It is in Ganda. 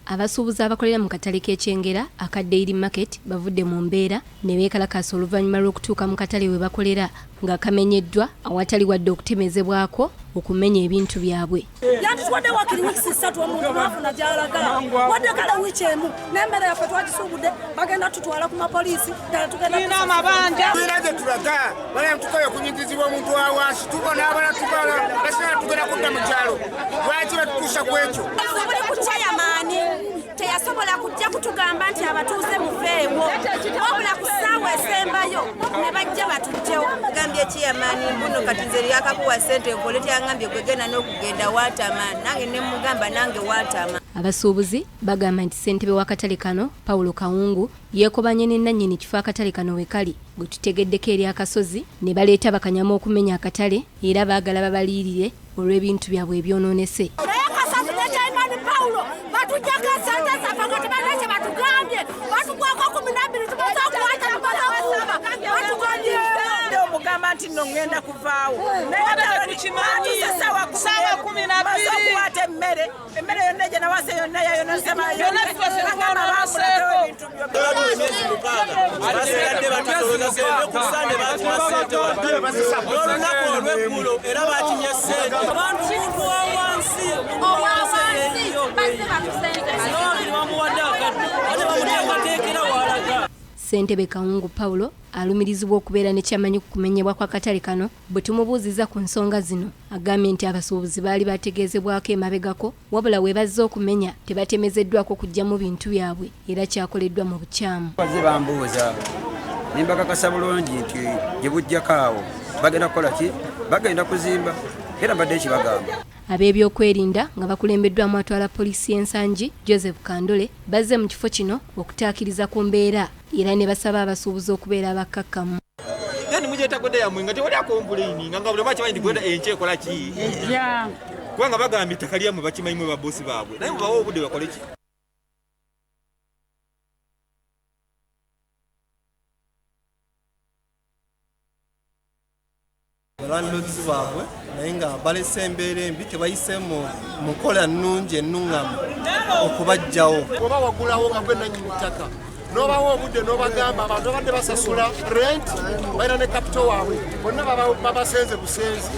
Abasuubuzi abakolera mu katale k'e Kyengera aka Daily Market bavudde mu mbeera ne beekalakaasa oluvannyuma lw'okutuuka mu katale we bakolera nga kamenyeddwa awatali wadde okutemezebwako okumenya ebintu byabwe. Yandituwadde wakiri wiiki ssatu omuntu n'afuna gy'alaga, wadde kale wiiki emu, n'emmere yaffe twagisuubudde bagenda tutwala ku mapoliisi, ddala tugenda Tulina amabanja. Tulina gye tulaga, bala tukoye okunyigizibwa omuntu wa wansi, tubonaabona tugala basina tugenda kudda mu kyalo, lwaki batutuusa ku ekyo? Buli ku chairman teyasobola kujja kutugamba nti abatuuze muveewo, wabula ku ssaawa esembayo ne bajja batuggyewo. Gambye chairman mbuno kati nze lyakakuwa ssente nkole, tyangambye gwe genda n'okugenda waatama, nange ne mugamba nange waatama. Abasuubuzi bagamba nti ssentebe w'akatale kano Paulo Kawungu yeekobanye ne nnannyini kifo akatale kano we kali gwe tutegeddeko eri akasozi ne baleeta bakanyama okumenya akatale era baagala babaliyirire olw'ebintu byabwe ebyonoonese. Naye Kasozi ne Chairman Paulo batuggyako essente zaffe nga tebalina kye batugambye, batugwako 12, tumaze okuwata, tumaze okuwuba, batugambye. Omugamba nti nno ŋŋenda kuvaawo. Naye tukimanyi. Ssaawa kumi na bbiri. Maze okukwata emmere, emmere yonna gye nawase yonna yayonoonese. Byonna bitwase twononeseeko. Emyezi 6 basigadde batusoloza ssente, ku Sande bakima ssente wano n'olunaku olw'eggulo era bakimye ssente. Abantu muntu wa wansi, owa wansi bazze batusenze. Bamuwadde akadde ate bamuteekateekera walaga. Ssentebe Kawungu Paulo alumirizibwa okubeera ne kyamanyi ku kumenyebwa kw'akatale kano. Bwe tumubuuzizza ku nsonga zino agambye nti abasuubuzi baali bategeezebwako emabegako, wabula we bazze okumenya tebatemezeddwako kuggyamu bintu byabwe era kyakoleddwa mu bukyamu. Bazze bambuuza ne mbakakasa bulungi nti gye bujjako awo bagenda kukola ki, bagenda kuzimba, era mbadde ekibagamba. Ab'ebyokwerinda nga bakulembeddwamu atwala poliisi y'e Nsangi Joseph Kandole bazze mu kifo kino okutaakiriza ku mbeera era ne basaba abasuubuzi okubeera abakkakkamu. Then mujeta goda yammwe nga tewali akomplaininga nga buli omu akimanyi nti goda enkya ekola ki? Kubanga bagamba ettaka lyammwe bakimanyi mwe babosi baabwe, naye mubawe obudde bakole ki? Balandlords baabwe naye nga balese embeera embi, tebayise mu nkola nnungi ennuŋŋamu okubaggyawo. Oba wagulawo nga gwe nannyini ttaka n'obawa obudde n'obagamba abantu babadde basasula rent, balina ne capital waabwe bonna babasenze busenzi.